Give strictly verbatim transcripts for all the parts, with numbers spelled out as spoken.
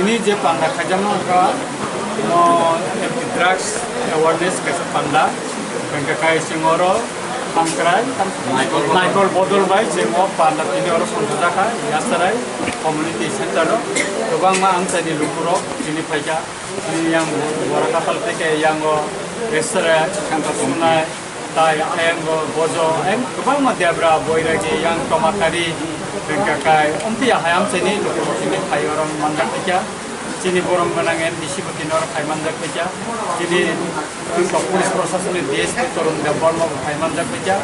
Tini je panda khaijakma wngkha, mo anti drugs awareness kaisa panda. Hwnkhe kai chwng oro hamkrai, naikol bodol, naikol bodol bai chwng o panda tini oro songchajakha, Yasarai community center o. Kwbangma amchaini lukurok tini phaikha. Tini yang borok katal tei khe yang o X-ray, kanta sunai, tai ayang o bojo, ayang kwbangma debra, boiragi, yang tomakari, hwnkha kai, omtwi ahai amchaini lukurok tini phai oro manjak tei kha. Chini borom gwnang M D C bo tini oro phai manjak tei kha. Chini police proshasoni D S P Torun Debbarma bo phai manjak tei kha.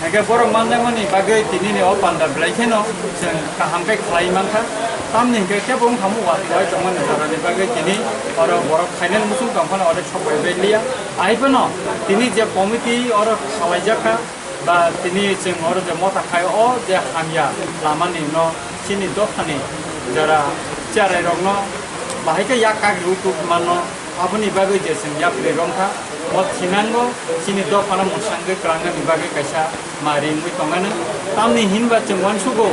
Hingke borok manjakmani bagwi tinini o panda belai kheno chwng kaham khe khlai mankha. Tamni hingke kebo wngkha watwai tongmani jorani bagwi tini oro borok final muchung tongphano oro sok bai bai liya. Ahai phano tini je committee oro khalaijak kha ba tini chwng oro je motha khai o je hamya lamani no chini dophani jora charai rokno bahai khe yak kagri utut mano. Aboni bagwi je chwng yapri romkha, bo thinango chini dophano mwsangwi kwlangnani bagwi kaisa mari wngwi tongmani. Tamni hinba chwng uansugo,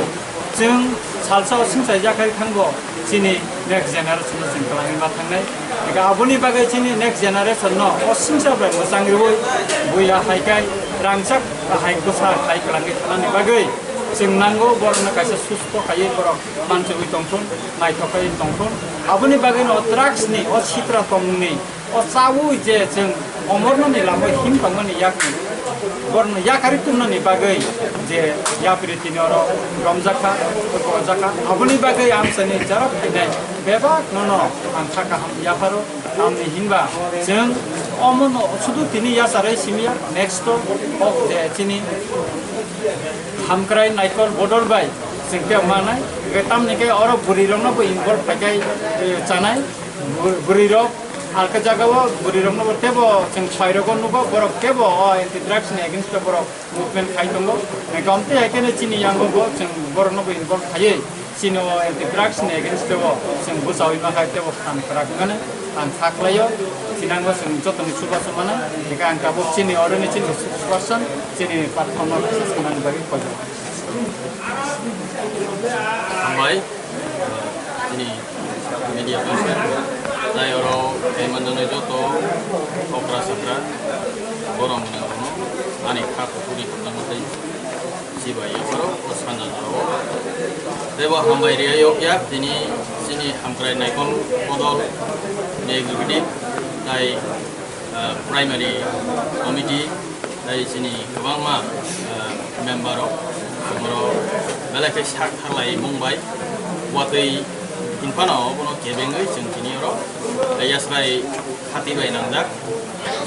chwng salsa o swngchaijakha thangbo chini next generation no chwng kwlangwi ma thangnai. Ega aboni bagwi chini next generation no o swngsa bai mwchang rwui buila hai kai rangchak hai bwsa hai kwlangwi thanani bagwi chwng nango borokno kaisa susto khaiwi borok manchegwi tongthun, naithok khaiwi tongthun. Aboni bagwino drugs ni o sitra tongmungni o chaui je chwng omornani lamwi him tongmani yakni borokno yakarwi tubunani bagwi je yapri tini oro romjakha, bojakha. Aboni bagwi amchaini jara phainai bebak nono ang kha kaham yapharo. Tamni hinba chwng omono sudu tini yacharwi simiya, next o kok je chini hamkrai naikol bodol bai chwng khe manai. Hwnkhe tamni khe oro bwrwi rokno bo involve khai khai, eh, chanai. Bw-, bwrwi rok alka jaga o bwrwi rokno bo tebo chwng soi rogo nugo, borok tebo o anti drugs ni against o borok movement khai tongo. Hwnkhe omtwi hai kheno chini yango bo chwng borokno bo involve khaiwi chini o anti drugs ni against o chwng bwchaui ma khai tebo phan kwrak wngmani ang kha khlaio. Thinango chwng jotoni chubachu mano. Hwnkhe ang tabuk chini oroni chini spokesperson chini platform no kisa sanani bagwi koijago. Hambai, chini media person, tai oro kaimanjani joto okra sakra, borom gwnang rokno ani kha kuphurni hamjakma tei chibai yapharo o sanja jorao. Tei bo hambai riyai yokya tini chini hamkrai naikol bodol ni executive tai ah, primary committee, tai chini kwbangma, ah, member rok, borok belai khe sak tharlai mung bai watwi hinphano bono kebengwi chwng tini oro, ah, yasrai khati bai nangjak.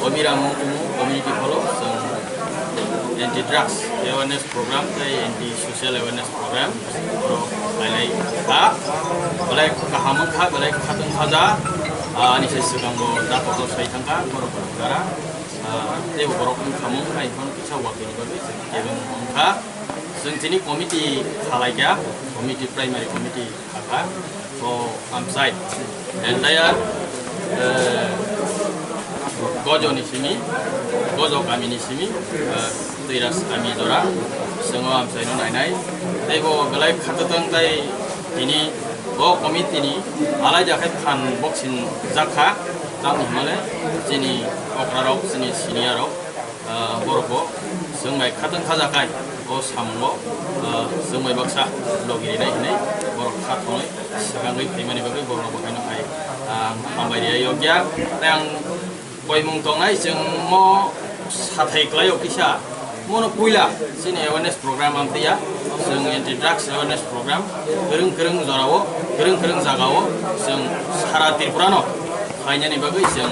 Obiram Mukumu community hall o chwng anti drugs awareness program tei anti social awareness program oro khlailai kha. Belai kaham wngkha, belai khatungkhaja. Ah, ani se swkango dakoto sai thangkha, borok dara. Ah, tei borok wngkhamung hai phano kisa watwi ni bagwi chwng kebeng wngkha. Chwng chini committee khalaikha, committee, primary committee khakha. So, amsai entire, eh, Gojo ni simi, Gojo kami ni simi, eh, Twiras kami jora, chwng o amsai no nainai. Tei bo belai khatotong tai tini bo committee ni alaida khe phan boxing jakha, tamni hwnmale chini okra rok, chini senior rok, ah, borok bo chwng bai khatong khajakai o samungo, ah, chwng bai baksa logi rinai hinwi borok kha thongnai swkangwi phaimani bagwi borok bo haino hai, ah, hambai riyai yokya. Tei ang koimung tongnai chwng mo sathai kwlaio kisa mono puila chini awareness program ang twiya chwng anti drugs awareness program kwrwng kwrwng jorao kwrwng kwrwng jagao chwng sara Tripura no khlainani bagwi chwng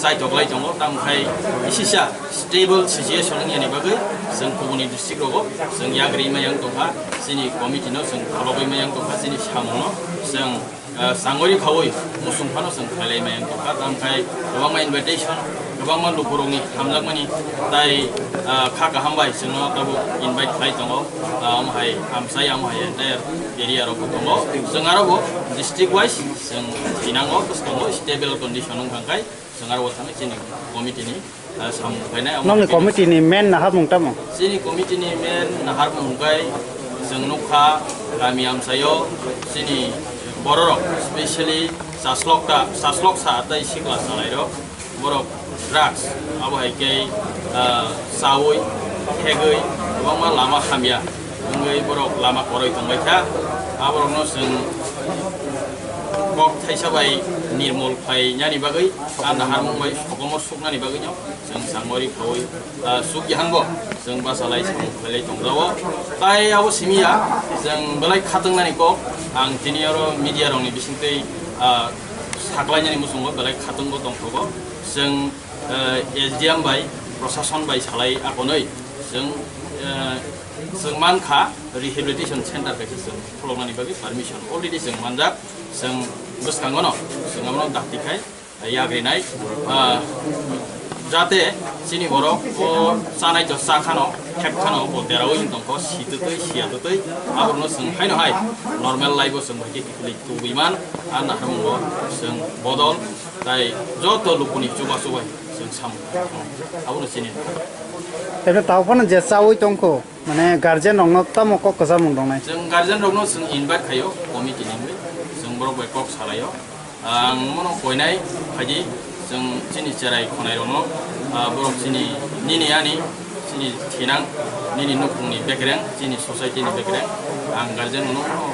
chaitoklai tongo, tamo khai isisa stable situation wngyani bagwi chwng kubuni district rogo chwng yagri mayang tongkha, chini committee no chwng kholobwi mayang tongkha, chini samung no chwng, ah, sangori khaui musung phano chwng khailai mayang tongkha, tamo khai kwbangma invitation, kwbangma lukurokni hamjakmani tai, ah, kha kaham bai chwngno tabuk invite khlai tongo, ah, omo hai amchai, omo hai entire area rok bo tongo, chwng aro bo district wise chwng thinango bwskango stable condition wngkha khai. Chwng aro bo thangwi chini committee ni, ah, samung khainai. Nokni committee ni main naharmung tamo? Chini committee ni main naharmung hwnkhe chwng nukha kami amchaio chini Bororok, specially chaslok ta, chaslok sa tei sikla chalairok, borok drugs, abo hai khe, ah, chaui, thegwi, kwbangma lama hamya wngwi borok lama kwrwi tongbai kha. Aborokno chwng kok thaisa bai nirmol khlainani bagwi, a naharmung bai sokomor suknani bagwino chwng changmari khaui, ah, suk yahango chwng bachalai samung khlailai tongjao. Tai abo simi ya, chwng belai khatung nani kok, ang tini oro media rokni bisingtwi, ah, saklainani muchungo belai khatung bo tongthogo. Chwng, ah, S D M bai, prosason bai salai akonoi chwng, ah, chwng mankha rehabilitation center kaisa chwng kholoknani bagwi permission already chwng manjak, chwng bwskango no chwng abono dakti khai yagrinai, ah, jate chini borok o chanai to cha khano, khep khano, bo deraui wng tongkho, si twtwi, siya twtwi, aborno chwng haino hai normal life o chwng bai khe kiphilwi tubui man, a naharmungo chwng bodol, tai joto lukuni chuba chubai chwng samung abono chini. Tei tabuk phano je chaui tongkho, mane guardian rokno tamo kok kwchamung tongnai? Chwng guardian rokno chwng invite khaio, committee ni wngwi chwng borok bai kok salaio. Ang mono koinai phaidi, chwng chini cherai khonai rokno, ah, borok chini nini ani, chini thinang, nini nukhungni bekreng, chini society ni bekreng, ang guardian rokno,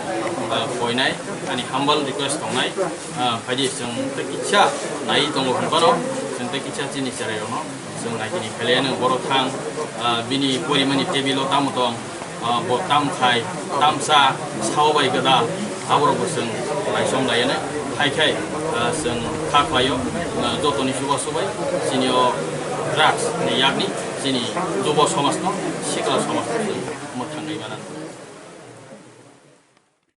ah, koinai, ani humble request tongnai, ah, phaidi chwng tei kisa nai tongo hwnphano, chwng tei kisa chini cherai rokno chwng naikini khailaiya nw borok thang, ah, bini porimani table o tamo tong, ah, bo tam khai, tam cha, sao bai gwdal, aborok bo chwng naisom laiya nw. Hai khai, ah, chwng kha khlaio, ah, jotoni chuba chubai, chini o drugs ni yakni, chini jubo somaj no, sikla somaj no chwng mwthangwi mano.